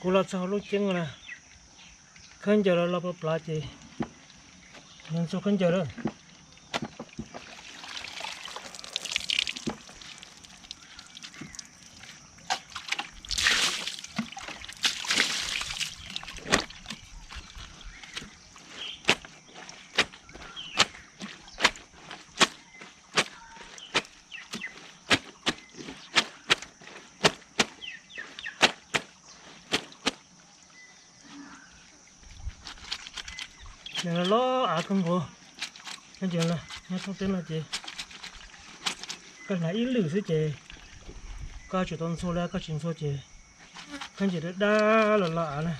Kuv los txog hauv Looj Ceeb na, khaub ncaws los los plaws plaws ces nws ntxhua khaub ncaws lawm. Nws los av kawg nkaus, nyob thoob teb no ces koj hnav ib lwm xwb ces koj tsum tau ntxhua li, koj tsis ntxhua ces khaub ncaws dab dab los los av na.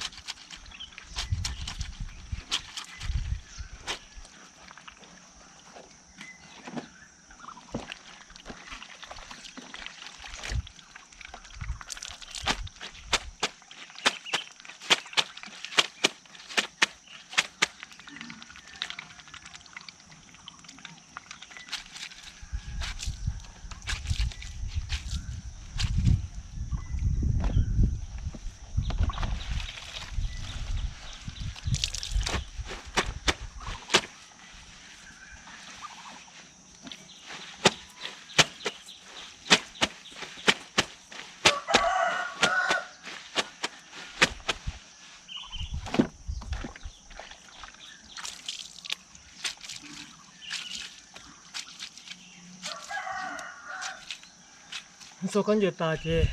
Ntxhua khaub ncaws tas ces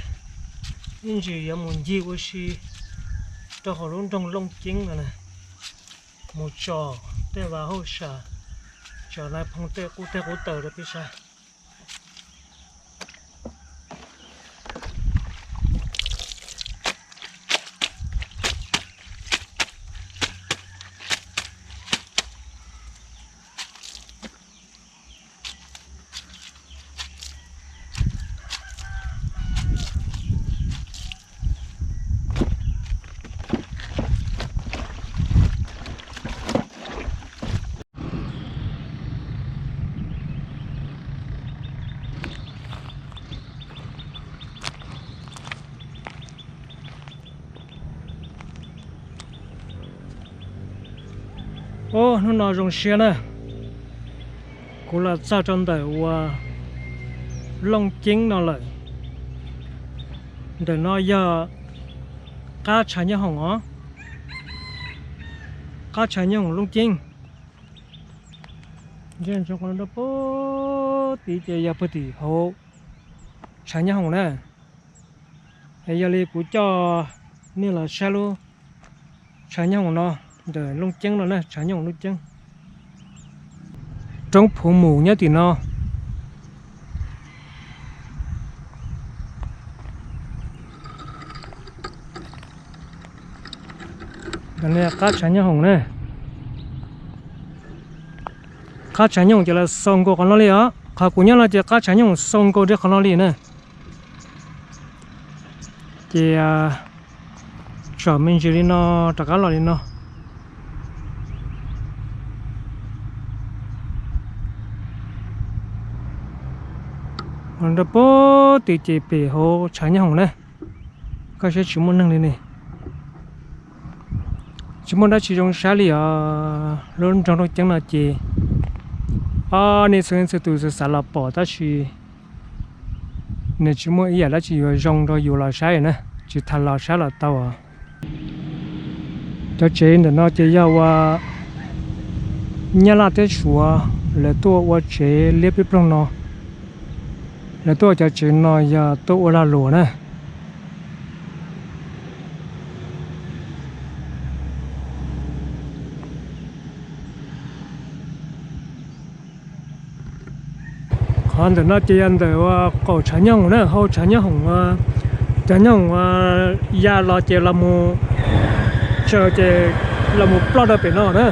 ib ntsis yuav mus ncig ua si rau hauv lub nroog Looj Ceeb no na, mus tsom tej vaj hauj sam, tsom nais phoo tej qub teg qub taws rau peb saib. Ub, hnub no zoo siab na, kuv los txog rau ntawm uas Looj Ceeb no lawm. Ntawm no yog qab tshav nyob hoom os, qab tshav nyob hoom Looj Ceeb. Rau puag tid ces yog puag tim hauv tshav nyob hoom na. Es yog li kuv coj nej los saib lub tshav nyob hoom no, ntawm Looj Ceeb no na, tshav nyob hoom Looj Ceeb. Roob Phuv Mus nyob tim no. Qab tshav nyob hoom na, qab tshav nyob hoom ces los xaus nkaus qhov no li os. Qhov kuv nyob no ces qab tshav nyob hoom xaus nkaus rau qhov no li na. Ces tsom me ntsis li no rov qab los li no. Rau puag tid ces pem hauv tshav nyob hoom na, koj saib tsis muaj neeg li ne. Tsis muaj dab tsi zoo saib li os. Lub nroog Looj Ceeb no ces ob niam txiv txhua tus xav los pom tab sis nws tsis muaj ib yam dab tsi yuav zoo rau yus los saib na, tsis tas los saib los tau. Cov tsev ntawm no ces yog ua Nyab Laj thiab Suav lawv tuaj ua tsev liab peb ploog no, lawv tuaj ua cov tsev no yog tuaj ua lag luam na. Qhov ntawm no ces yog ntawm qaum tshav nyob hoom na, hauv tshav nyob hoom, cov nyob hoom ya los ces los mus tsaws ces los mus ploj rau pem no na.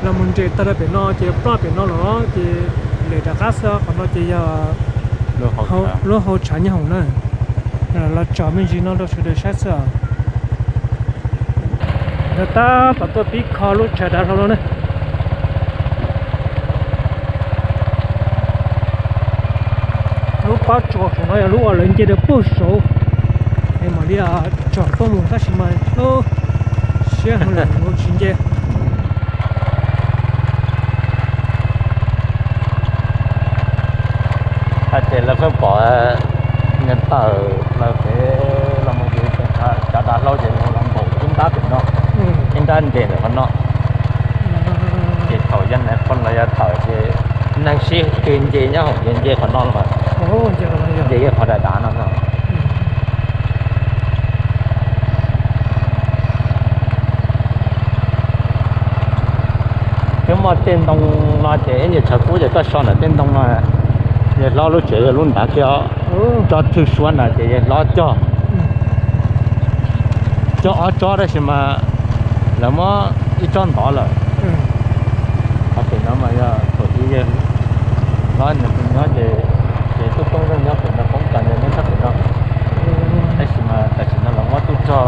Los mus nres tag rau pem no ces ploj pem no los ces lem rov qab xwb. Qhov no ces yog lub hauv tshav nyob hoom na. Los tsom me ntsis no rau sawv daws saib xwb os. Tab tom tuaj pib kho lub tshav dav hlau no ne. Lub pob tsuas saum no yog lub uas lawv nce rau puag saud. Mam li tsom tuaj mus tab sis mas siab heev lawm tsis nce. Ces lawv pheej pom niag tawm plaws pem los mus ces cov dav hlau ces los npaum ib nrab pem no, ib nrab nres ntawm qhov no. Ces thaum yog nais phoo los yog tawm ces neeg sib twv nce nyob hauv ces nce qhov no los mas, nce qhov dav dav no no. Twb muaj tej ntoo no ces ib yam tshav kub ces koj so ntawm tej ntoo no. Yawg hlob lub tsev yog lub nrad thiab, tsob thwj suab ntawd ces yawg hlob cog, cog ob tsob tab sis mas lawv muab ib tsob ntov lawm. Qhov pem no mas yog thaum ub yawg hlob nws nyob ces, ces tub koob nyob pem no, koob kas nyob sab pem no. Tab sis mas tam sim no lawv muab tub rog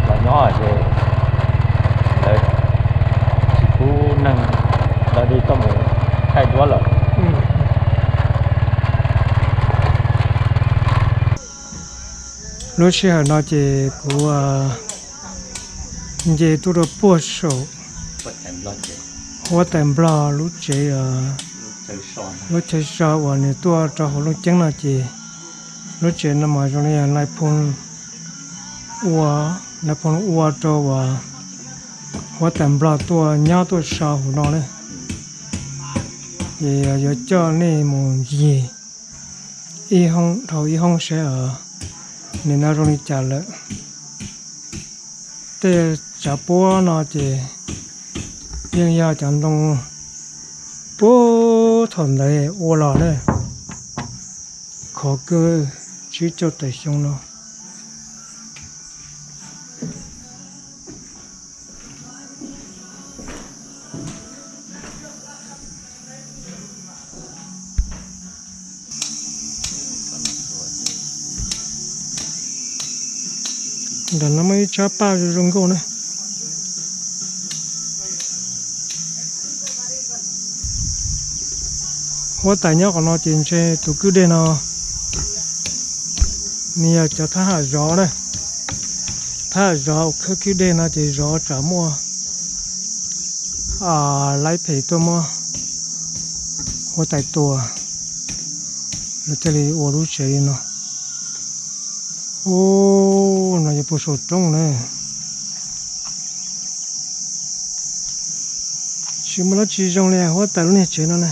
los nyob ces lawv tsis pub neeg, lawv li tuaj mus thaij duab lawm. Lub sij hawm no ces kuv nce tuaj rau puag saum huab tais nplog lub tsev, lub chaw so uas nws tuaj rau hauv Looj Ceeb no ces lub tsev no mas zoo li yog nais phoo ua, nais phoo ua rau uas huab tais nplog tuaj nyob tuaj so hauv no na. Ces yuav coj nej mus ncig ib hoob dhau ib hoob seb nim no zoo li cas lawm. Tej tsav puab no ces yeej yog cov ntoo puag thaum ntawd ua los na, khov kawg, tsib caug tawm xyoo no. Ntawm no muaj ib tsob paj zoo zoo nkauj na. Huab tais nyob qhov no ces ntshe tus kwj deg no nws yog cov thab ham zov na. Thab ham zov khawb kwj deg no ces zov tsam muaj laib phem tuaj muab huab tais tua, lawv thiaj li ua lub tsev li no. Ub, no yog puag saum roob na. Tsis muaj dab tsi zoo li huab tais lub niag tsev no na.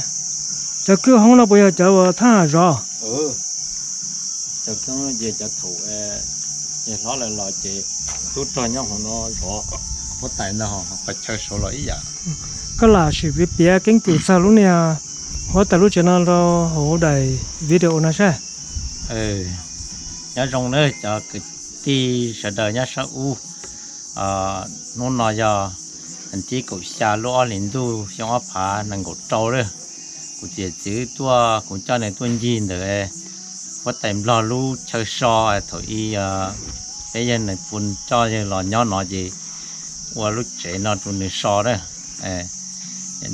Cov kwj hoob no puas yog cov uas thab ham zov? Cov kwj hoob ces cov thaum yawg hlob lawv los ces tub rog nyob hauv no zov, huab tais ntawd ho qhov chaw saud los ib yam. Koj lam sim piav keeb kwm txog lub niag huab tais lub tsev no rau hauv daim video no saib. Nyob zoo nawb cov kwv tij sawv daws nyob sab ub. Hnub no yog vas thib kaum xya lub ob hlis ntuj xyoo ob phav nees nkaum rau lawm. Kuv txiv txwv tuaj, kuv coj nws tuaj ncig ntawm huab tais nplog lub chaw so thaum ub peb yawg nais phoo coj yawg los nyob no ces ua lub tsev no rau nws so na.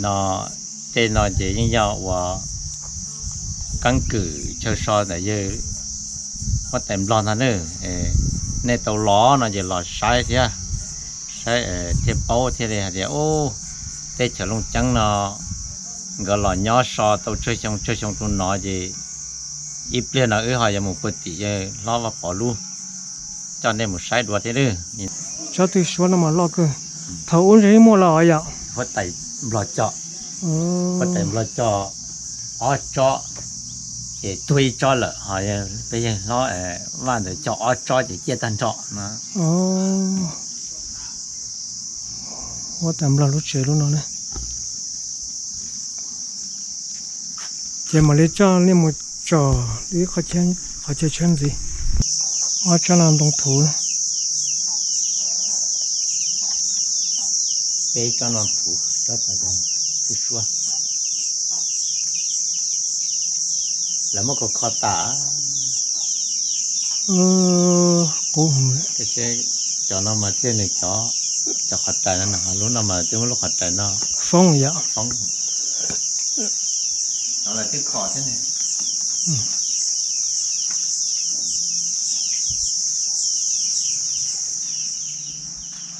No, tej no ces yeej yog ua keeb kwm chaw so ntawm yawg huab tais nplog ntag na. Nej tau los no ces los saib thiab, saib thiaj paub thiaj li hais tias, ub, teb chaws Looj Ceeb no nkawd los nyob so tau tsawg xyoo tsawg xyoo rau no ces ib pliag no wb ho yuav mus puag tim yawg hlob Vaj Pov lub, coj nej mus saib dua thiab lawm. Tsob twg suab no mas loj kawg. Thaum ub ntshe yeej muaj los yom. Huab tais nplog coj, huab tais nplog coj ob tsob, ces tuag ib tsob lawm ho peb yawg hlob Vaj ntawd coj ob tsob ces ciaj tag nrho no. Huab tais nplog lub tsev lub no na. Ces mam li coj nej mus tsom ib qhov chaw tshawb ntxiv. Ob tsob no ntoo thuv. Peb tsob no thuv, tsob tas yog thuv suab. Lawv muab kho kho tas. Qub, cov no mas thiaj nws cov, cov qhov rais no, lub no mas twb muab lub qhov rais no foob yom, foob. No lawv twb kho thiab ne.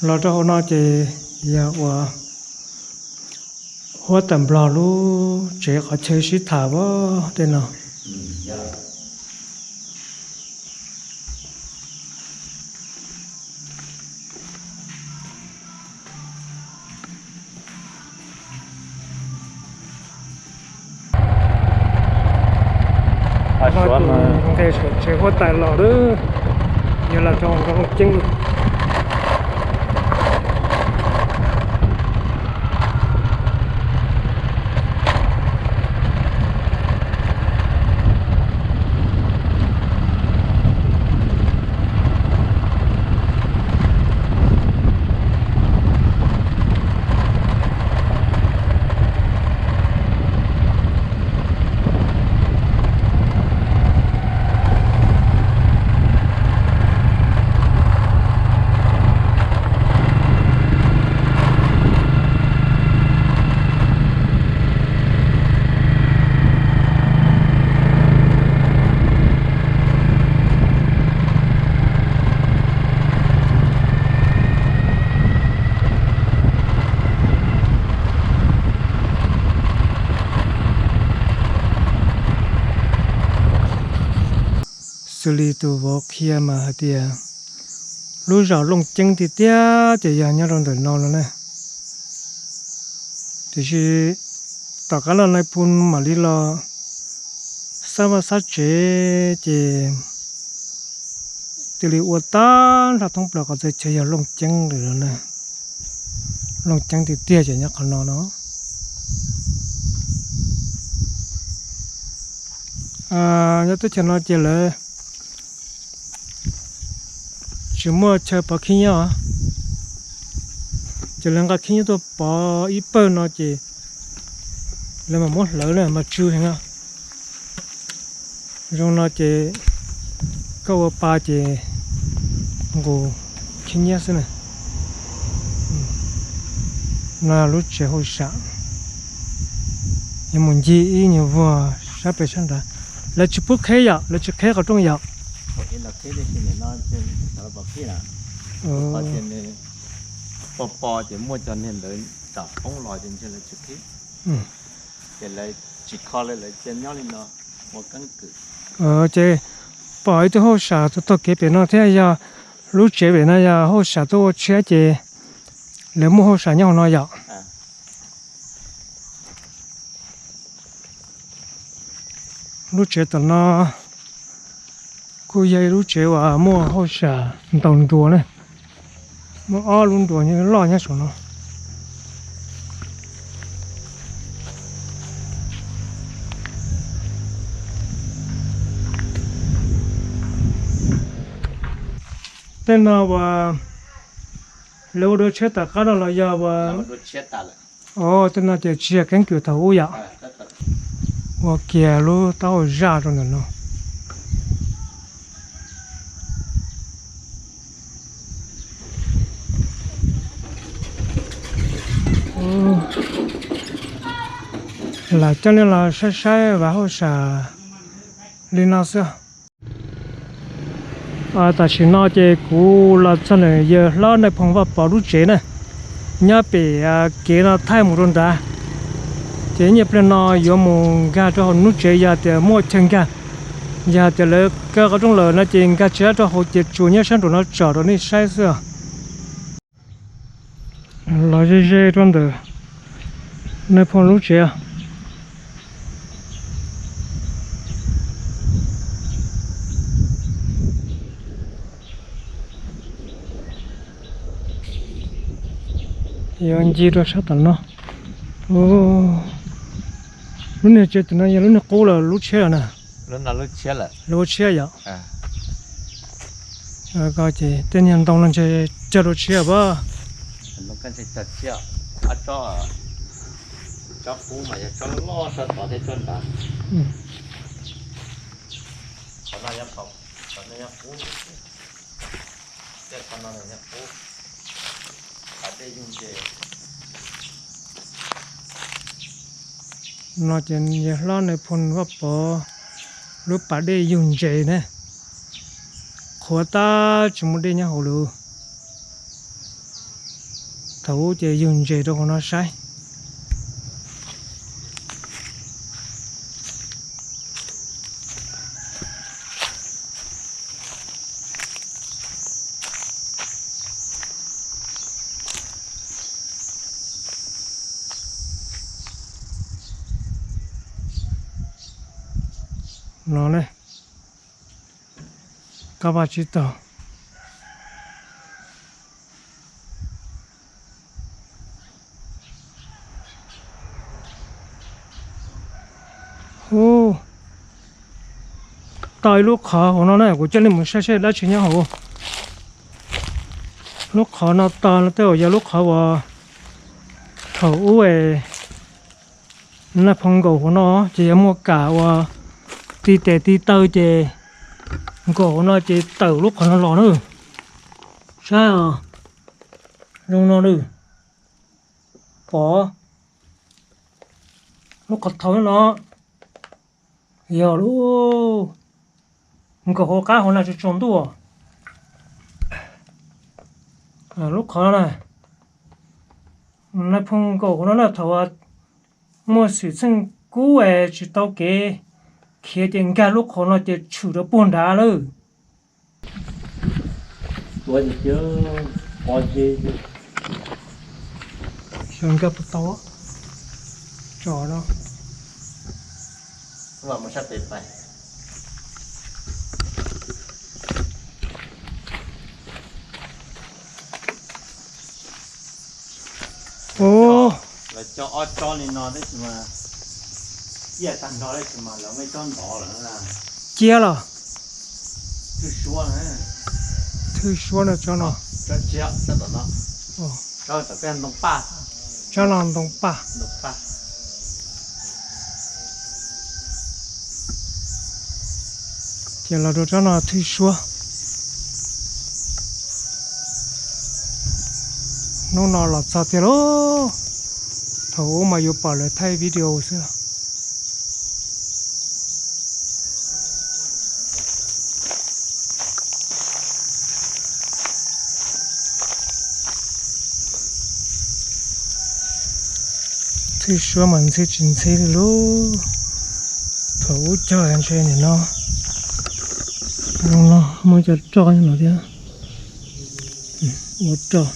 Los rau hauv no ces yog uas huab tais Nplog lub tsev qhov chaw sib tham tej no. Nqes tsev huab tais los lawm, yog los rau Looj Ceeb. Xws li tus vauv qhia mas hais tias lub zos Looj Ceeb tiag tiag ces yog nyob rau ntawm no no na. Tiam sis tom qab no nais phoo mam li los xab vaj xab tsev ces cia li ua tag nrho thoob plaws qhov txhia chaw yog Looj Ceeb lawm no na. Looj Ceeb tiag tiag ces nyob qhov no no. Nyob teb chaws no ces lawv tsis muaj chaw pov khib nyiab, ces lawv nqa khib nyiab tuaj pov ib pawg no ces lawv mam muab hlawv na mas tsw heev no. Zoo no ces koj ua pa ces nqus khib nyiab xwb na. No lub tsev hauj sam, yuav mus ncig ib nyuag vuag sab pem sab nrad. Lawv tsis pub qheb yom, lawv tsis qheb qhov rooj yom. Pos pos ces muaj cov niag ntawd tsam poob los ces ntshe lawv tsis qheb, ces lawv tsis kho li, lawv cia nyob li no ua keeb kwm. Ces pom ib tug hauj sam tuaj taug kev pem no thiab, yog lub tsev pem no yog hauj sam tuaj ua tshiab ces lawv muaj hauj sam nyob hauv no yom. Lub tsev tom no kuj yog ib lub tsev uas muaj hauj sam ntaus nruas na, muaj ob lub nruas loj nyob saum no. Tej no uas lawv ua dua tshiab tom qab no los yog uas, o, tej no ces tsis yog keeb kwm thaum ub yom. Ua kiag lub taub hau zaj rau ntawm no. Lam coj nej los saib saib vam hauj sam li no xwb. Tam sim no ces kuv los txog ntawm yawg hlob Nais Phoo Vaj Pov lub tsev na, nyob pem kev no thaij mus rau nrad. Ces nyiaj pliag no yuav mus nkag rau hauv lub tsev, yog tias muaj chaw nkag. Yog tias lawv kaw qhov rooj lawm no ces nkag tsis tau rau hauv ces tsuas nyob sab nraum no tsom rau nej saib xwb. Los ze ze rau ntawm Nais Phoo lub tsev. Yuav ncig rau sab tom no. Lub niag tsev tom no yog lub niag qub los lub tshiab lawm na? Lub tshiab yom. Ko ces tej niag ntoo no ntshe cog rau tshiab pab. No ces yawg hlob Nais Phoo Vaj Pov lub pas dej yug ntses na, qhuav tag tsis muaj dej nyob hauv lawm. Thaum ub ces yug ntses rau hauv no saib. No ne, kab vaj tsib taug. Hu, tau ib lub qhov hauv no na, kuv coj nej mus saib saib dab tsi nyob hauv. Lub qhov no tau tej zaum yog lub qhov uas thaum ub es Nais Phoo nkaum hauv no ces yog muaj kam uas ti tes ti taw ces nkaum hauv no ces tawm lub qhov no los na. Saib os, zoo no na. Pom lub qhov thaum no yog lub nkaum hauv qab hauv no tsaus tsaus ntuj. Lub qhov no na, Nais Phoo nkaum hauv no na, thaum muaj xwm txheej kub es tsis tau kev khiav ces nkag lub qhov no ces tshwm rau puag nrad lawm. Tuav ces cia pov ze, xyov nkag puas tau tso no. Ub, lawv cog ob tsob li no tab sis mas ciaj tag nrho tab sis mas lawv muaj ib tsob ntov lawm. Ciaj los? Thwj suab na. Thwj suab no tsob no. Tsob tshiab, tsob tom no. Tsob tom peb ntoo paj. Tsob no ntoo paj. Ces los rau tsob no thwj suab. Hnub no los txog tiag lauj. Thaum ub mas yuav pom lawv thaij video xwb. Thwj suab mas ntxhib tsis ntxhib li lauj. Thaum ub cog ntshe nim no, zoo no muaj cov roj no thiab. Ua roj.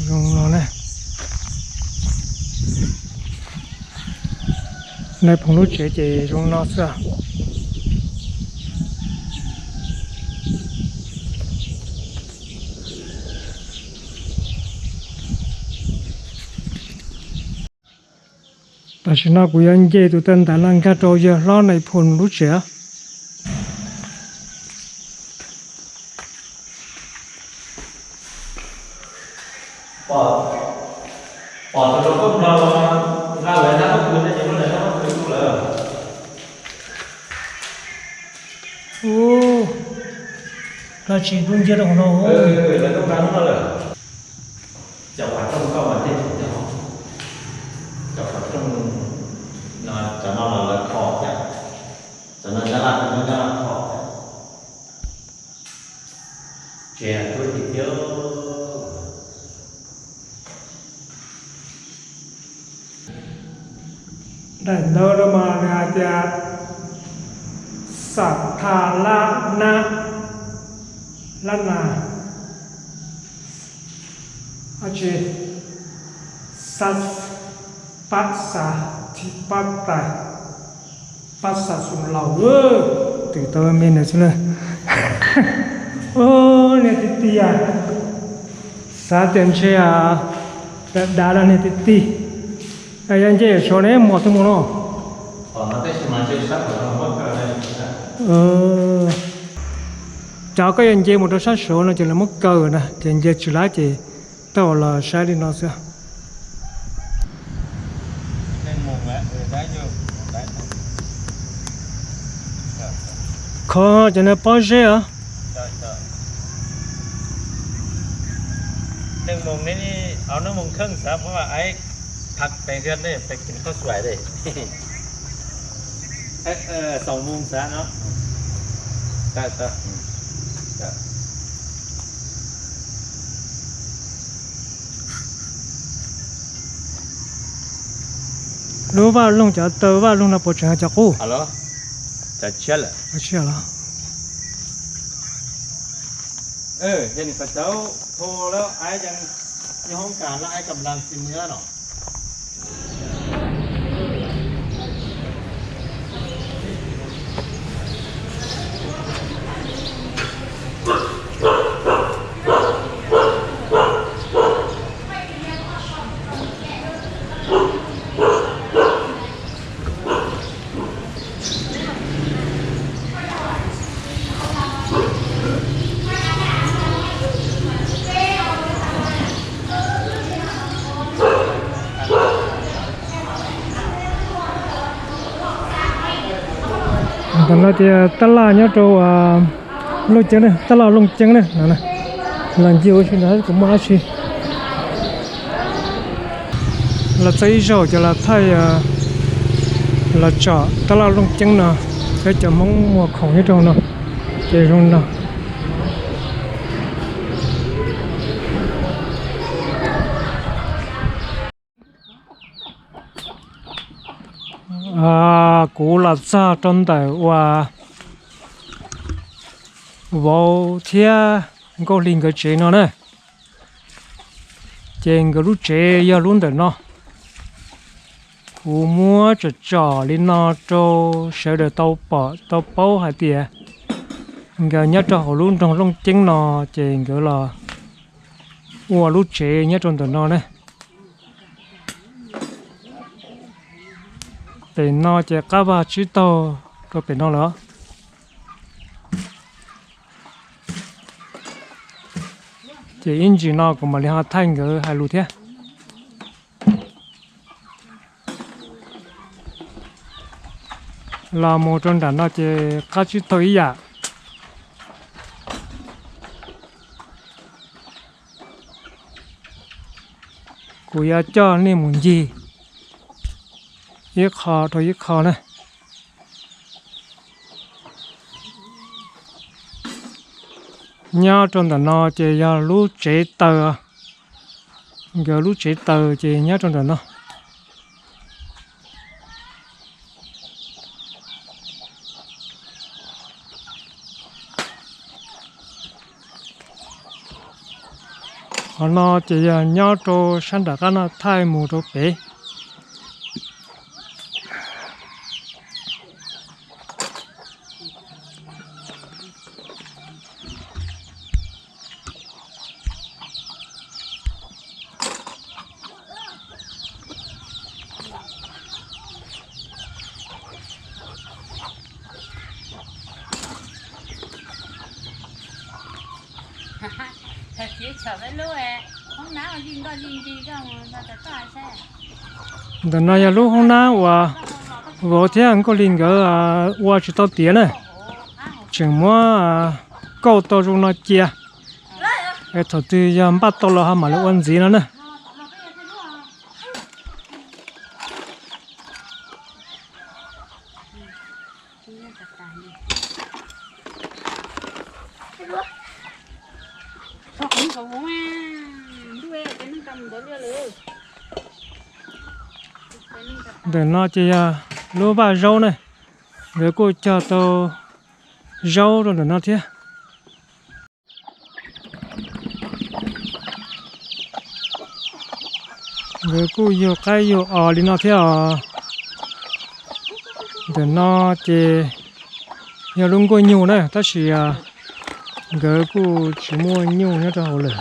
Zoo no ne. Nais Phoo lub tsev ces zoo no xwb. Tam sim no kuv yuav nce tus taw ntaiv no nkag rau yawg hlob Nais Phoo lub tsev. Ub, dab tsi dub nciab rau hauv no. Cov qhov rooj koj mas tej zaum cov, cov qhov rooj no, cov no los lawv kho thiab, cov no Nyab Laj, cov no Nyab Laj kho thiab. Tsev tuab tiag tiag. Daim ntawv no mas nws hais tias Xav Tha Lab Nab, Lab Nas, dab tsi, Xav, Pab Xav, Thib Pab Tais, Pab Xav Xus Laus, twm tau me ntawd xwb na. Niag tij tij, xav tias ntshe dav dav los niag tij tij. Yog nce saud ne muaj twg mus no? Cov koj yuav nce mus rau sab saud no ces lawv muab kaw na, ces nce tsis laib ces tej zaum los saib li no xwb. Kho cov no pob zeb os. พักไปเฮือนเด้อ ไปกินข้าวสวยเด้อ เออ เออ สองโมงเช้าเนาะ ได้ ได้ อืม ได้ Lub vaj loog cov taw vaj loog no puas tseem yog cov qub? Alo, cov tshiab lawm. Cov tshiab los? Ê, giờ này có cháu thô lắm, ai đang như không cả là ai cầm lăng xin nữa rồi. Ntawm no ces tab laj nyob rau Looj Ceeb ne, tab laj Looj Ceeb ne no. Los ncig ua si ntawd kuv muaj dab tsi. Los txog ib zaug ces los thaij, los tsom tab laj Looj Ceeb no thiab cov Hmoob muag khoom nyob rau no ces zoo no. Kuv los txog rau ntawm uas vauv thiab Nkauj Hli nkawd tsev no na. Ces nkawd lub tsev yog lub ntawm no. Kuv muab tsom tsom li no rau sawv daws tau pom tau paub hais tias nkawd nyob rau hauv lub nroog Looj Ceeb no ces nkawd los ua lub tsev nyob rau ntawm no na. Pem no ces qab vaj tsib taug rau pem no lawm. Ces ib ntsis no kuv mam li ho thaij nkawd hais lus thiab. Los mus rau nram no ces qab tsib taug ib yam. Kuv yuav coj nej mus ncig ib qho rau ib qho na. Nyob rau ntawm no ces yog lub tsev taws, nkawd lub tsev taws ces nyob rau ntawm no. Qhov no ces yog nyob rau sab nram qab no thaij mus rau pem. Ntawm no yog lub hoob nab uas vauv thiab Nkauj Hli nkawd ua tsis tau tiav na, tseem muab kauj tau zoo no cia, es thaum twg yog npaj tau los ho mam li ua ntxiv no na. Ntawm no ces yog lub vaj zaub ne, nkawd kuj cog tau zaub rau ntawm no thiab. Nkawd kuj yug qaib yug os li no thiab os. Ntawm no ces yog lub nkuaj nyuj na, tab sis nkawd kuj tsis muaj nyuj nyob rau hauv lawm.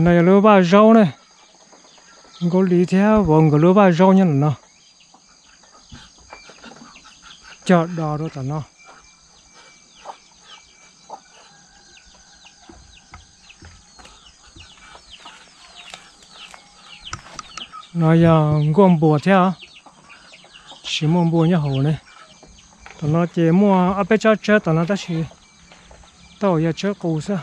No yog lub vaj zaub ne, Nkauj Hli thiab vauv nkawd lub vaj zaub nyob ntawm no. Cog do rau tom no. No yog nkuaj npua thiab os, tsis muaj npua nyob hauv ne. Tom no ces muaj ob peb tsob tsawb tom no tab sis tau yog tsawb qus xwb.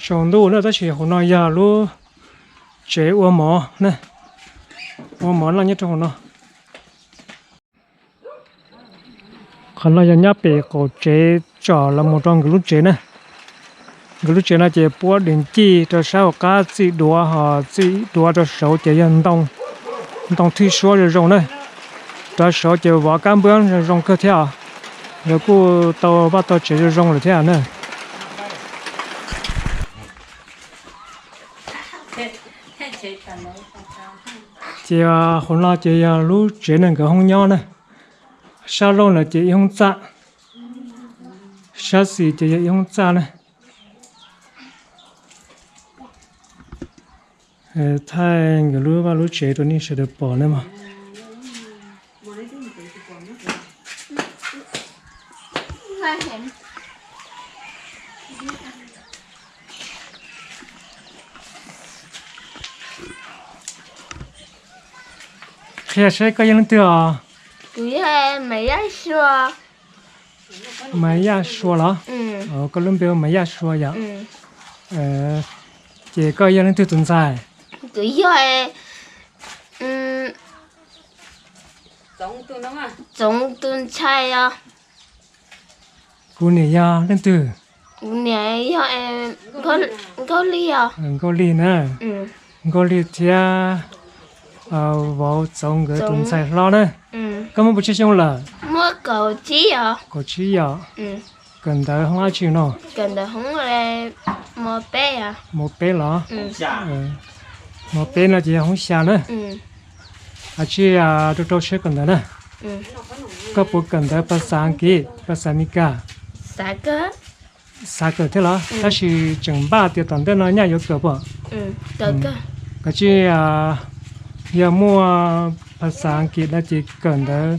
Tsaus ntuj na tab sis hauv no yog lub tsev ua mov na, ua mov noj nyob rau hauv no. Qhov no yog nyob pem qaum tsev tsom los mus rau nkawd lub tsev na. Nkawd lub tsev no ces puab dees cij rau sab hauv qab txij duav, ho txij duav rau saud ces yog ntoo thwj suab zoo zoo na. Rau saud ces vov kab npwb zoo zoo kawg thiab os. Nkawd kuj tau vaj tau tsev zoo zoo lawm thiab na. Ces hauv no ces yog lub tsev neeg nkawd hoob nyob na. Sab laug ntawd ces ib hoob txaj, sab xis ces yog ib hoob txaj na. Thaij nkawd lub vaj lub tsev rau nej sawv daws pom na mog. Qhia seb koj yog leej twg os? Kuv yog Maiv Yaj Sua. Maiv Yaj Sua los? Koj lub npe hu Maiv Yaj Sua yom? Ces koj yog leej twg tus ntxhais? Kuv yog Txoov tus ntxhais os. Kuv niam yog leej twg? Kuv niam yog Nkauj Lig os. Nkauj Lig na. Nkauj Lig thiab vauv Txoov nkawd tus ntxhais hlob na. Koj muaj puas tsawg xyoo lawm? Muaj kaum tsib os. Kaum tsib yom. Kawm ntawv hoob dab tsi no? Kawm ntawv hoob mos peb. Mos peb los? Mos peb no ces yog hoob xya na. Ua tsi rau rau siab kawm ntawv na. Koj puas kawm ntawv phas xas Askiv, phas xas Mes Kas? Xav kawm thiab los, tab sis tseem npaj tias tom ntej no nyaj yuav kawm puas? Koj tsis yog muaj phas xas Askiv no ces kawm ntawv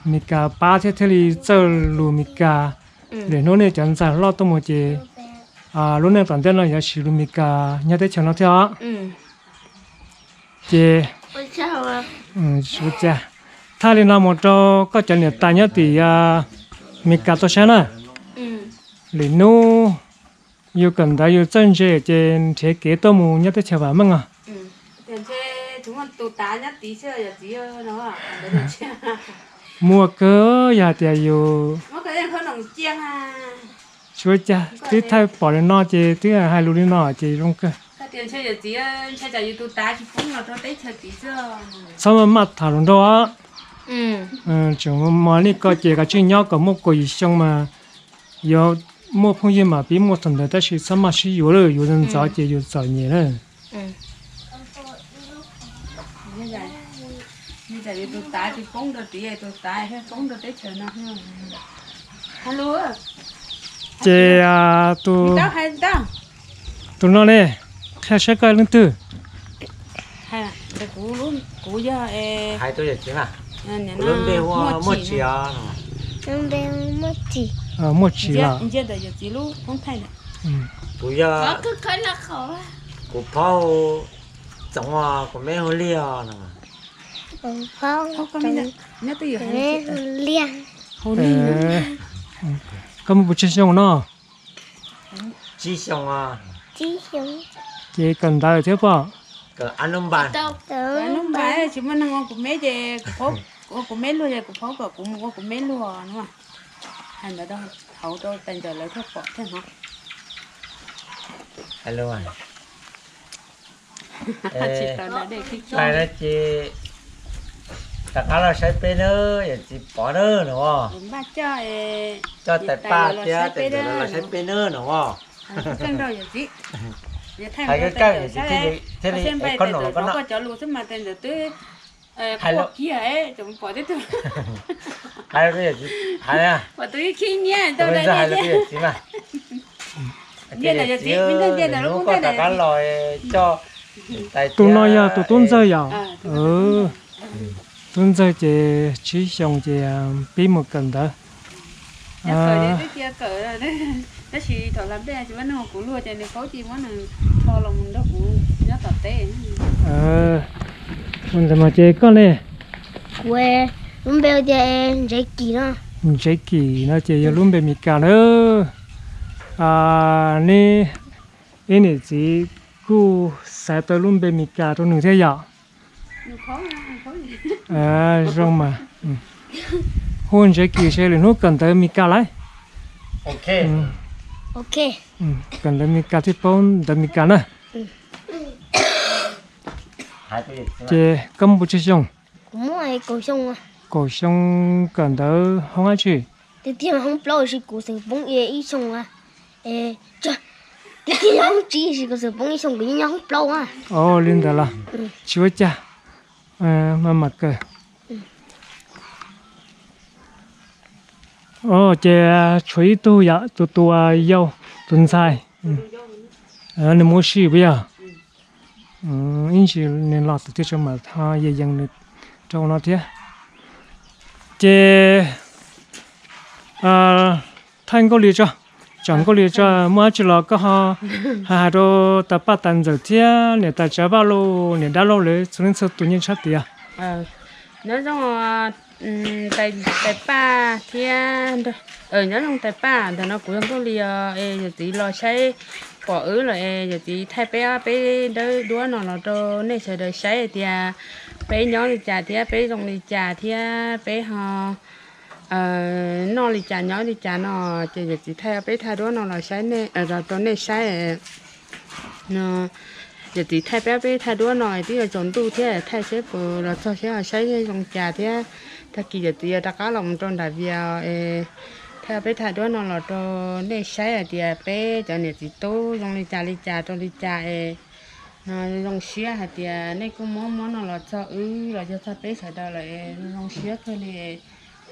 Mes Kas pab thiab thiaj li txawj lus Mes Kas. Lwm hnub nej cov ntxhais hlob tuaj mus ces lub neej tom ntej no yuav siv lus Mes Kas nyob teb chaws no thiab os. Ces, thaij li no mus rau koj cov niam tais nyob tim Mes Kas tau saib na. Lwm hnub yus kawm ntawv yus txawj ntse ces nrhiav kev tuaj mus nyob teb chaws vam meej os. Muaj kawg, yog hais tias yus tsuav cas twb thaij pom li no ces twb hais lus li no ces zoo kawg. Txhob maj tham hluas nraug, tseem mos nej ko ces kav tsij nyob kom muaj kaum yim xyoo mas yuav muaj phooj ywg mam pib muaj thaum ntawd, tab sis txhob maj sib yuav lawm, yuav ntxov ces yus txom nyem na. Ces tus, tus no ne, qhia saib koj leej twg? Kuv yog, kuv lub npe hu Muaj Tsim. Muaj Tsim los? Kuv yog, kuv phob hu Txoov, kuv meb hu Liaj no. Koj muaj puas tsawg xyoo no? Tsib xyoo. Ces kawm ntawv thiab pob? Tsis muaj neeg ua kuv meb ces kuv ua kuv meb luag, ces kuv phob kom kuv mus ua kuv meb luag no. Hais ntawd rau hauv rau tais ntxawm lawv thiaj pom thiaj hnov. Hais no ces Rov qab los saib peb nawb, yawm txiv Pov nawb no. Coj tais paj thiab tais ntxawm los saib peb nawb no. Hais kawg yawm txiv thiaj li khob noom los koj noj. Hais kiag, hais, hais rau yawm txiv mas. Hnub koj rov qab los coj tais. Tus no yog tus tub ntxawg yom? Tub ntxawg ces tsib xyoos ces pib mus kawm ntawv. Tab sis thaum hla nplej tsis muaj neeg kuv luag ces nws paub ces muab nws rho los nrog kuv nyob tom teb. Ua ntawd mas ces koj ne? Kuv lub npe tias Ntsev Kim no. Ntsev Kim no ces yog lub npe Mes Kas na. Neb ib niam txiv kuj xav tau lub npe Mes Kas rau nws thiab yom? Zoo mas. Hu Ntsev Kim seb lwm hnub kawm ntawv Mes Kas lauj. Kawm ntawv Mes Kas thiaj paub ntawv Mes Kas na. Ces koj muaj pes tsawg xyoo? Kaum xyoo. Kawm ntawv hoob dab tsi? Tiag tiag hoob plaub sis kuv txawm poob ib xyoo. Tiag tiag yog hoob tsib sis kuv txawm poob ib xyoo, kuv yeej nyob hoob plaub. Ua li ntawd los tsis ua cas, mas mam kawm. Ces tshuav ib tug yom, tus tus yau, tus ntxhais, nws mus ua si puas yog? Ib ntsis nws los tus twg tso mam ho yees nws rau no thiab. Ces thaij Nkauj Lis tso, tsam Nkauj Lis tso muaj dab tsi los koj ho hais rau tais paj tais ntxawm thiab niam tais Tsav Vaj los niam dab laug lawv txhua leej txhua tus nyiam tshaj tias. Nyob zoo tais paj thiab, nyob zoo tais paj, ntawm no kuv yog Nkauj Lis os, es yawm txiv los saib pom wb lawm es yawm txiv thaij peb ob peb dawb duab no los rau nej sawv daws saib hais tias peb nyob li cas thiab peb zoo li cas thiab peb ho noj li cas nyob li cas no, ces yawm txiv thaij peb thaj duab no los saib, rau nej saib. Yawm txiv thaij peb peb thaj duab no twb yuav tsaus ntuj thiab, thaij seb puas los txog seb ho saib zoo cas thiab. Tag kis yawm txiv yuav rov qab los mus rau nram Vias es thaij peb thaj duab no los rau nej saib hais tias peb cov niam txiv tub zoo li cas li cas rau li cas es no zoo siab hais tias nej kuj muab muab no los txog wb los yog txog peb sawv daws lawm es zoo siab kawg li.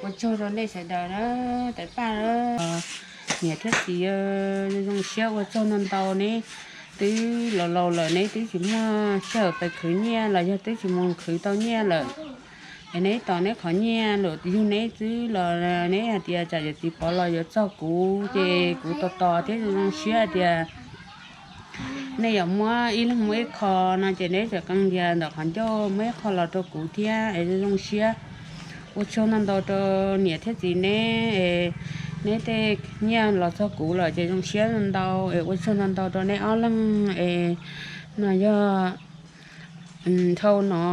Ua tsaug rau nej sawv daws na, tais paj na, niam thiab txiv, zoo siab ua tsaug ntau ntau, neb twb laus laus lawm neb twb tsis muaj sij hawm pes khwv nyiaj los yog twb tsis mus khwv tau nyiaj lawm. Es neb tos neb qhov nyiaj los yug neb xwb los neb hais tias tsam yawm txiv Pov los yuav txog kuv ces kuv tos tos thiab zoo siab hais tias nej yuav muab ib leeg muab ib qho no ces neb txawm qee tias ntawm qhov ncauj muab ib qho los rau kuv thiab es zoo zoo siab. Ua tsaug ntau ntau rau niam thiab txiv neb, neb tej nyiaj los txog kuv lawm ces zoo siab ntau ntau es ua tsaug ntau ntau rau neb ob leeg es no yog dhau no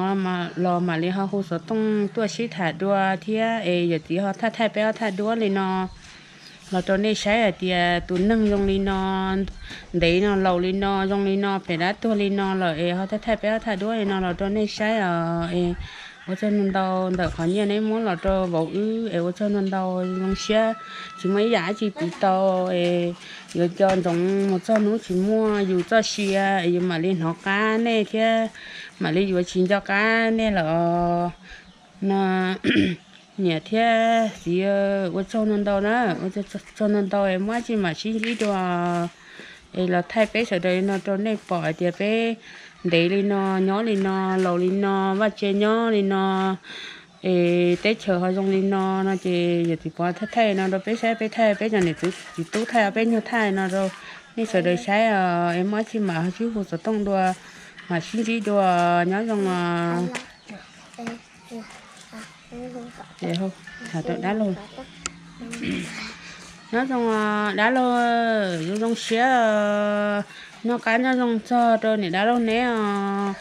los mam li ho hu xov tooj tuaj sib tham dua thiab es yawm txiv ho thaij thaij peb ob thaj duab li no los rau nej saib hais tias tus neeg zoo li no, ntev no laus li no zoo li no, pem dab tuag li no lawm es ho thaij thaij peb ob thaj duab li no los rau nej saib os es ua tsaug ntau ntau ntawm qhov nyiaj neb muab los rau vauv wb es ua tsaug ntau ntau, zoo siab tsis muaj ib yam dab tsi piv tau es yuav nco ntsoov mus txog hnub tsis muaj yus txoj sia es yus mam li hnov qab nej thiab mam li yuav tsis nco qab nej lawm no. Niam thiab txiv ua tsaug ntau ntau na, ua tsaug ntau ntau es muab tsis mam sib ntsib dua es los thaij peb sawv daws li no rau nej pom hais tias peb ntev li no, nyob li no, laus li no, vaj tse nyob li no es teb chaws ho zoo li no no ces yawm txiv Pov thaij thaij no rau peb saib, peb thaij peb cov niam txiv tub thaij peb nyuag thaij no rau nej sawv daws saib es muab tsis mam ho sib hu xov tooj dua, mam sib ntsib dua, nyob zoo os. Nyob zoo dab laug, zoo zoo siab noj qab nyob zoo txog rau niam dab laug neb os.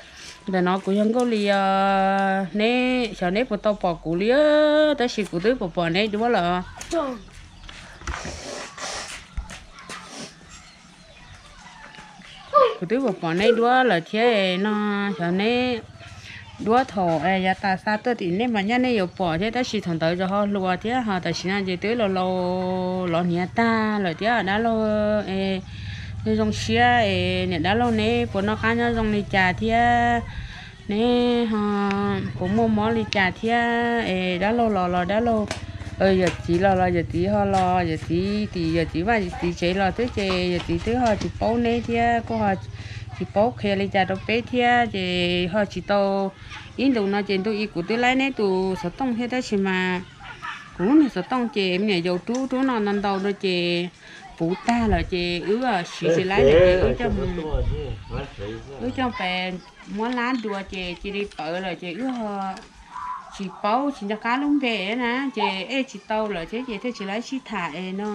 Ntawm no kuv yog Nkauj Lis os, neb xyov neb puas tau pom kuv li, tab sis kuv twb pom pom neb duab lawm. Kuv twb pom pom neb duab lawm thiab no, xyov neb duab thaum yav tas xa tuaj tim nej mas nyaj nej yuav pom thiab, tab sis thaum ntawd tseem ho hluas thiab, ho tam sim no ces twb los laus los hniav tag lawm thiab dab laug. Zoo zoo siab es niam dab laug neb puas noj qab nyob zoo li cas thiab, neb ho puas muaj mob li cas thiab es dab laug los los dab laug, yawm txiv los los yawm txiv ho los yawm txiv tim yawm txiv vaj yawm txiv tsev los xwb ces yawm txiv twb ho tsis paub neb thiab kuj ho tsis paub qhia li cas rau peb thiab ces ho tsis tau ib ntus no ces ntu i kuv twb laib neb tus xov tooj thiab tab sis mas kuv lub niag xov tooj ces me nyuam yaus rub rub no ntau ntau no ces puv tag lawm ces wb siv tsis laib lawm ces wb coj mus, wb coj pes muab lab dua ces cia li pawv lawm ces wb tsis paub tsis nco qab lub npe na ces ej tsis tau lawm thiab ces thiaj tsis laib sib tham es no.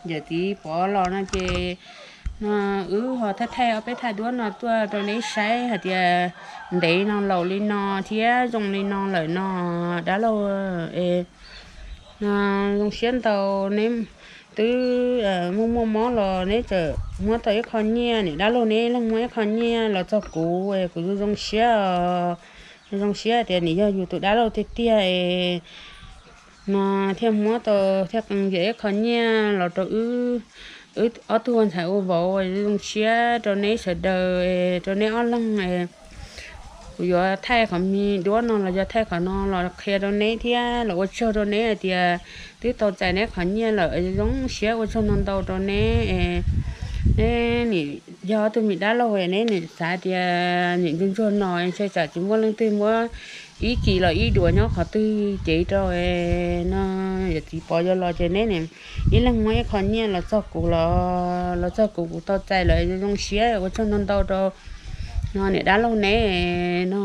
Yawm txiv Pov los no ces no wb ho thaij thaij ob peb thaj duab no tuaj rau neb saib hais tias ntev no laus li no thiab zoo li no lawm no dab laug es no zoo siab ntau neb twb muaj muaj mob los neb txawm muab tau ib qho nyiaj, niam dab laug neb leej muab ib qho nyiaj los txog kuv es kuv zoo zoo siab, zoo zoo siab tias nws yog yus tus dab laug tiag tiag es no thiaj muab tau thiaj qee ib qho nyiaj los rau wb, wb ob tug ua ntxhais ua vauv zoo zoo siab rau neb sawv daws, rau neb ob leeg. Kuv yuav thaij qhov me duab no los yog thaij qhov no los qhia rau neb thiab los ua tsaug rau neb hais tias twb tau txais neb qhov nyiaj lawm zoo zoo siab ua tsaug ntau ntau rau neb. Neb nim yog ob tug me dab laug neb nim xav tias nim ntsuag ntsuag no ntshe tsam tsis muaj leej twg muab ib kis los ib duav nyob qhov twg cev rau no yawm txiv Pov yuav los ces neb nim ib leeg muab ib qho nyiaj los txog kuv los, los txog kuv kuv tau txais lawm zoo zoo siab ua tsaug ntau ntau rau no niam dab laug neb no,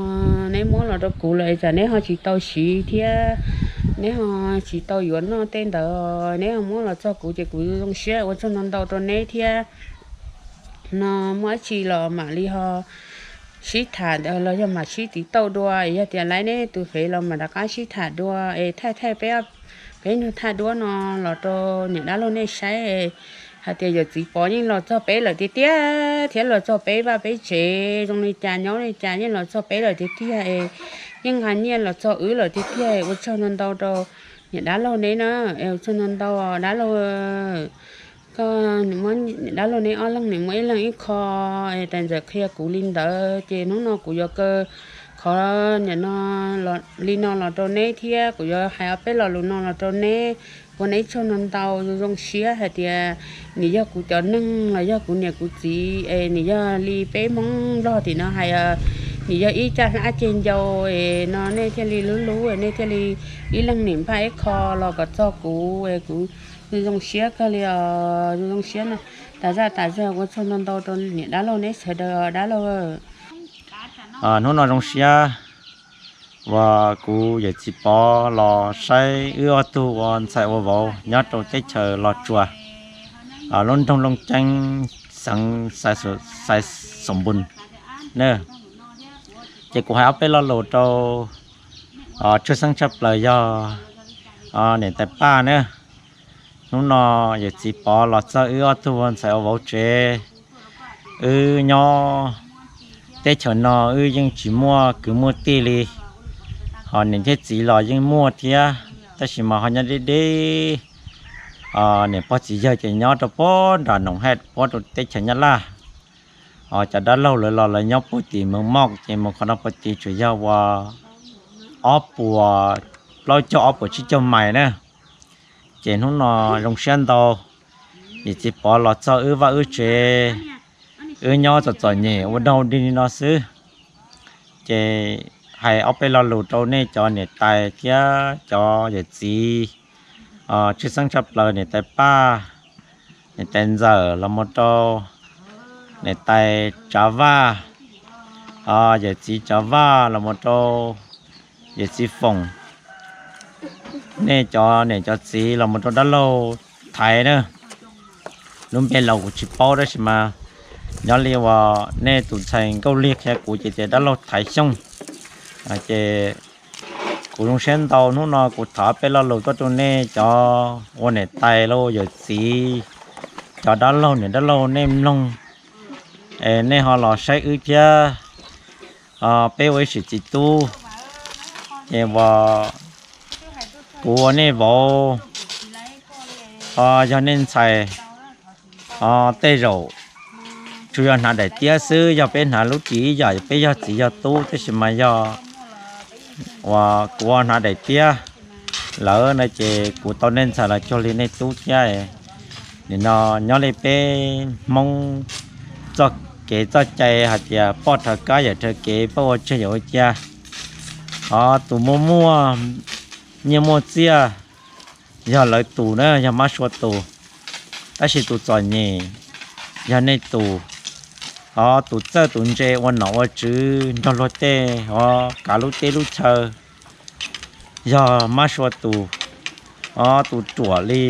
neb muab los rau kuv lawm tsam neb ho tsis tau siv thiab neb ho tsis tau yuav noj tej ntawd neb ho muab los txog kuv ces kuv zoo zoo siab ua tsaug ntau ntau rau neb thiab. No muaj dab tsi los mam li ho sib tham ntawd los yog mam sib tiv tauj dua es yog tias laib neb tus fev los mam rov qab sib tham dua es thaij thaij peb, peb nug thaj duab no los rau niam dab laug nej saib hais tias yawm txiv Pov yeej los txog peb lawm tiag tiag thiab los txog peb vaj peb tsev zoo li cas nyob li cas yeej los txog peb lawm tiag tiag es yeej nqa nyiaj los txog wb lawm tiag tiag ua tsaug ntau ntau rau niam dab laug neb na, ua tsaug ntau ntau dab laug. Koj, dab laug neb ob leeg nim muab ib leeg ib qho es tas ntxawm qhia kuv li ntawd ces hnub no kuv yuav kaw qhov niam no li no los rau neb thiab kuv yuav hais ob peb lo lus no los rau neb, ua neb tsaug ntau ntau zoo zoo siab hais tias nim yog kuv cov neeg los yog kuv niam kuv txiv es nim yog li peb Hmoob Nplog tim no hais, nim yog ib caj hlab ceg ncau es no nej thiaj li hlub hlub nej thiaj li ib leeg nim npaj ib qho los kom txog kuv es kuv zoo zoo siab kawg li os, zoo zoo siab no. Tas zaj tas zog ua tsaug ntau ntau rau niam dab laug neb sawv daws dab laug. Hnub no zoo siab uas kuv yawm txiv Pov los saib wb ob tug ua ntxhais ua vauv nyob rau teb chaws Los Tsuas, lub nroog Looj Ceeb, xeev Xais Xoom Npus na. Ces kuv hais ob peb lo lus rau tshwj xeeb tshaj plaws yog niam tais Paj na. Hnub no yawm txiv Pov los txog wb ob tug ua ntxhais ua vauv tsev, wb nyob teb chaws no wb yeej tsis muaj kwv muaj tij li, ho niam thiab txiv los yeej muaj thiab tab sis mas ho nyob deb deb. Niam pog txiv yawg ces nyob rau puag nram Noom Haj puag rau teb chaws Nyab Laj. Cov dab laug lawv los lawv nyob puag tim Moos Moj ces mus qhov no puag tim tsuas yog uas ob puas, plaub caug ob puas tsib caug mais na. Ces hnub no zoo siab ntau, yawm txiv Pov los txog wb vaj wb tsev, wb nyob txom txom nyem ua dog dig li no xwb. Ces hais ob peb lo lus rau nej cov niam tais thiab cov yawm txiv, tshwj xeeb tshaj plaws niam tais Paj, niam tais Ntxawm los mus rau niam tais Tsav Vaj, yawm txiv Tsav Vaj los mus rau yawm txiv Foom, nej cov niam cov txiv los mus rau dab laug Thaiv na. Lub npe laus kuv tsis paub tab sis mas nyob li uas nej tus ntxhais Nkauj Lig qhia kuv ces tias dab laug Thaiv Xyooj. Ces kuv zoo siab ntau hnub no kuv thov peb lo lus tuaj rau nej cov ua niam tais los yawm txiv, cov dab laug niam dab laug nej mloog, es nej ho los saib wb thiab. peb ua ib sim txiv tub, ces uas kuv ua nej vauv, yog nej ntxhais tej zaum tsuas yog hnav daim tiab xwb, yog peb hnav lub ris ib yam, peb yog txiv yog tub, tab sis mas yog uas kuv ua hnav daim tiab lawm no ces kuv tau nej ntxhais los cuag li nej tub thiab. Nim no nyob li peb Hmoob txoj kev txoj cai hais tias poj rhawv kab yawm rhawv kev, poj ua tseg yawm ua cia. Ho tus muaj muaj nyiaj muaj txiaj yog lawv tus na, yog mab sua tus, tab sis tus txom nyem yog nej tus. Ho tus txawj tus ntse ua nom ua tswv nrog luag tej, ho kav lub teb lub chaw yog mab sua tus. Ho tus ruam li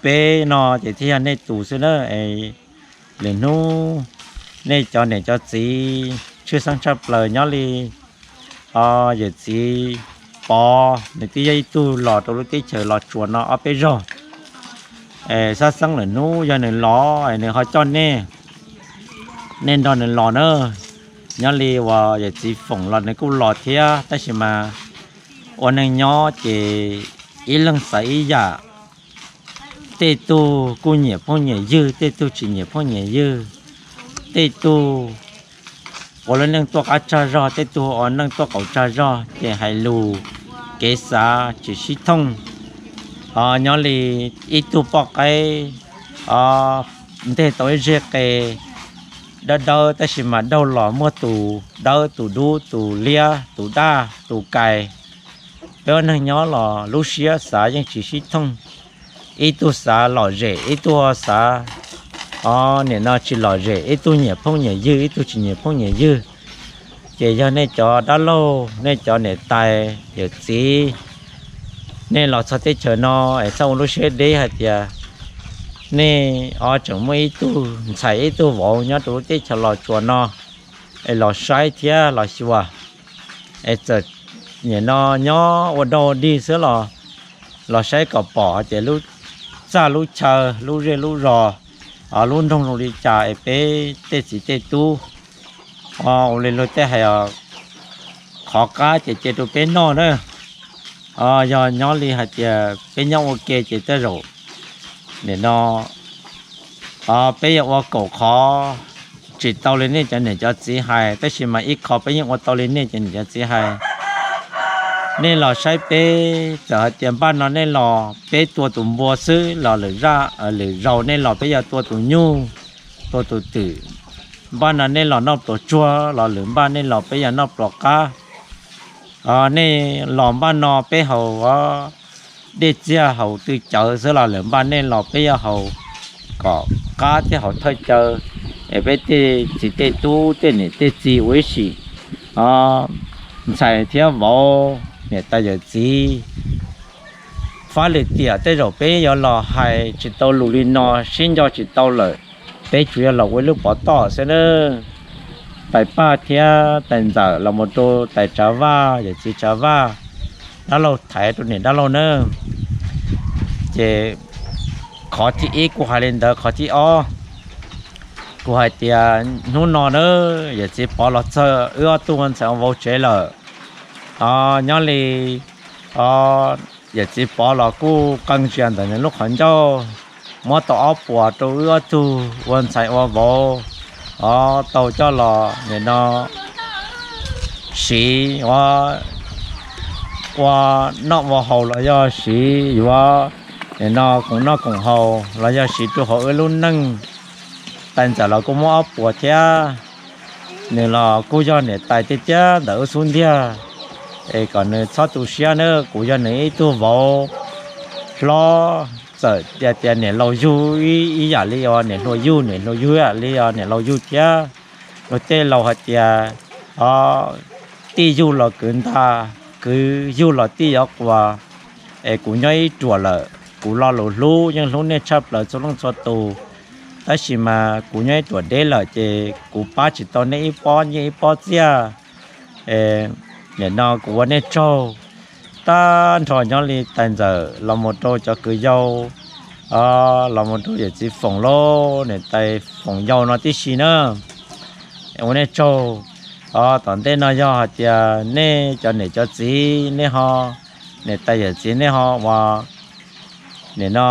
peb no ces thiaj yog nej tus xwb na. Lwm hnub nej cov niam cov txiv tshwj xeeb tshaj plaws nyob li yawm txiv Pov, nws twb yog ib tug los rau lub teb chaws Los Tsuas no ob peb zaug. Xab xeeb lwm hnub yog nws los nws ho coj nej, nej nrog nws los na. Nyob li uas yawm txiv Foom los nws kuj los thiab, tab sis mas ua neej nyob ces ib leeg xav ib yam, tej tug kuj nyiam phooj nyiam ywg, tej tug tsis nyiam phooj nyiam ywg, tej tug ua lub neej tuaj qab tsag zog, tej tug ua neej tuaj qaum tsag zog, ces hais lus kev xav tsis sib thooj. Ho nyob li ib tug poj qaib, nteg tau ib zeg qe dawb dawb, tab sis mas daug los muaj tus dawb tus dub, tus liab tus daj tus kais. Peb ua neeg nyob los lub siab xav yeej tsis sib thooj. Ib tug xav lom zem, ib tug xav, o, nim no tsis lom zem, ib tug nyiam phooj nyiam ywg, ib tug tsis nyiam phooj nyiam ywg. Ces yog nej cov dab laug, nej cov niam tais yawm txiv, nej los txog teb chaws no es txhob ua lub siab deb hais tias nej o tseem muaj ib tug ntxhais ib tug vauv nyob rau lub teb chaws Los Tsuas no es los saib thiab los xyuas. Es txawm nim no nyob ua dog ua dig xwb los, los saib kom pom hais tias lub txaj lub chaw, lub zej lub zos, lub nroog zoo li cas es peb tej txiv tej tub, ua li luag tej hais, qhov qab ces cia rau peb noj na. Yog nyob li hais tias peb nyob ua ke ces tej zaum nim no peb yuav ua kaum qhov tsis tau li nej cov niam cov txiv hais, tab sis mas ib qho peb yeej ua tau li nej cov niam cov txiv hais. Nej los saib peb, txawm hais tias npaj no nej los peb tua tus npua xwb los lwm zaj, lwm zaus nej los peb yuav tua tus nyuj, tua tus twm. Npaj no nej los noj pluas tsuag los lwm npaj nej los peb yuav noj pluas qab. Nej los npaj no peb haus dej txiag haus tw cawv xwb los lwm npaj nej los peb yuav haus kom qab thiab haus thawj caw. Es peb tej txiv tej tub tej niam tej txiv ua ib sim, ntxhais thiab vauv, niam tais yawm txiv, fab lwm tiam tej zaum peb yuav los hais tsis tau lus li no, sib nco tsis tau lawm, peb tsuas yog los ua ib lub pov toj xwb na. Tais Paj thiab tais Ntxawm los mus rau tais Tsav Vaj, yawm txiv Tsav Vaj, dab laug thaiv rau niam dab laug na. Ces qhov thib ib kuv hais li ntawd, qhov thib ob kuv hais tias hnub no na, yawm txiv Pov los txog wb ob tug ua ntxhais ua vauv tsev lawm. Nyob li yawm txiv Pov los kuj qee ntsia ntawm nws lub qhov ncauj, muab tau ob puas rau wb ob tug ua ntxhais ua vauv, o, tau coj los nim no siv ua, ua noj ua haus los yog siv yuav nim no koom noj koom haus los yog siv rau hauv wb lub neej. Tais Ntxawm los kuj muab ob puas thiab. Nws los kuj yog niam tais tiag tiag ntawm wb xub ntiag, es kom nws txhob tu siab na, kuv yog nws ib tug vauv hlob, txawm tias tias niam laus yug ib yam li os, niam hluas yug, niam hluas yug ib yam li os, niam laus yug thiab. Luag tej laus hais tias, o, tij yug los kwv ntag, kwv yug los tij yuav quas. Es kuv nyob ib ruam lawm, kuv lo lus hlub yeej hlub nej tshaj plaws txhua leej txhua tus, tab sis mas kuv nyob ib ruam deb lawm ces kuv pab tsis tau nej ib pob nyiaj ib pob txiaj. Nim no kuv ua nej tsaug tag nrho nyob li tais Ntxawm los mus rau cov kwv yau, los mus rau yawm txiv Foom lauj, niam tais Foom yau no tib si na. Ua nej tsaug. Tom ntej no yog hais tias nej cov niam cov txiv nej ho, niam tais yawm txiv nej ho uas nim no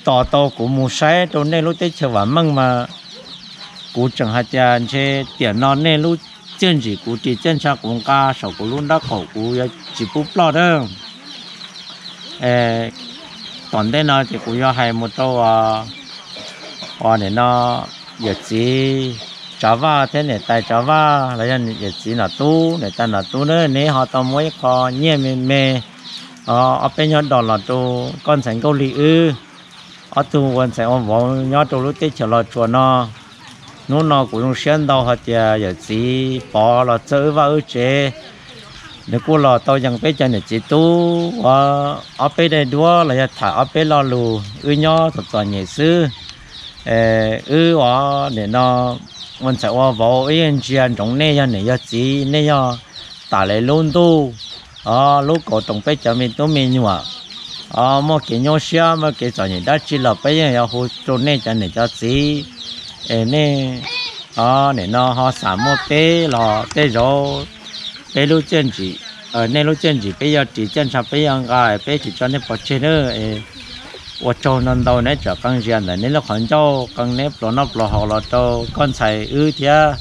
tos tau kuv mus saib rau nej lub teb chaws vam meej mas kuv tseem hais tias ntshe tiam no nej lub txiaj ntsim kuv ris txiaj ntsha kuv nqa saum kuv lub nraub qaum kuv yuav tsis pub ploj dab. Tom ntej no ces kuv yuav hais mus rau uas nim no yawm txiv Tsav Vaj thiab niam tais Tsav Vaj los yog yawm txiv Nom Tub niam tais Nom Tub na, neb ho tau muab ib qho nyiaj me me ob peb nyob dos los rau koj ntxhais Nkauj Lis wb ob tug ua ntxhais ua vauv nyob rau lub teb chaws Los Tsuas no. Hnub no kuv zoo siab ntau hais tias yawm txiv Pov los txawj wb vaj wb tsev, nws kuj los tau yees peb cov niam txiv tub ua ob peb daim duab los yog tham ob peb lo lus wb nyob txom txom nyem xwb. Wb ua nim no ua ntxhais ua vauv wb yeej ntsia ntsoov nej yog niam yog txiv, nej yog tas li lub ntuj, lub kauv roos peb cov me tub me nyuam. Muaj kev nyuaj siab muaj kev txom nyem dab tsi los peb yeej yuav hu rau nej cov niam cov txiv es nej nim no ho xam muaj peb los tej zaum peb lub txiaj ntsim, nej lub txiaj ntsim peb yuav ris txiaj ntsha peb yuav nqa, peb tsis tso nej pov tseg na. Ua tsaug ntau ntau neb tseem qee zias ntawm neb lub qhov ncauj qee neb pluas noj pluas haus los rau koj ntxhais wb thiab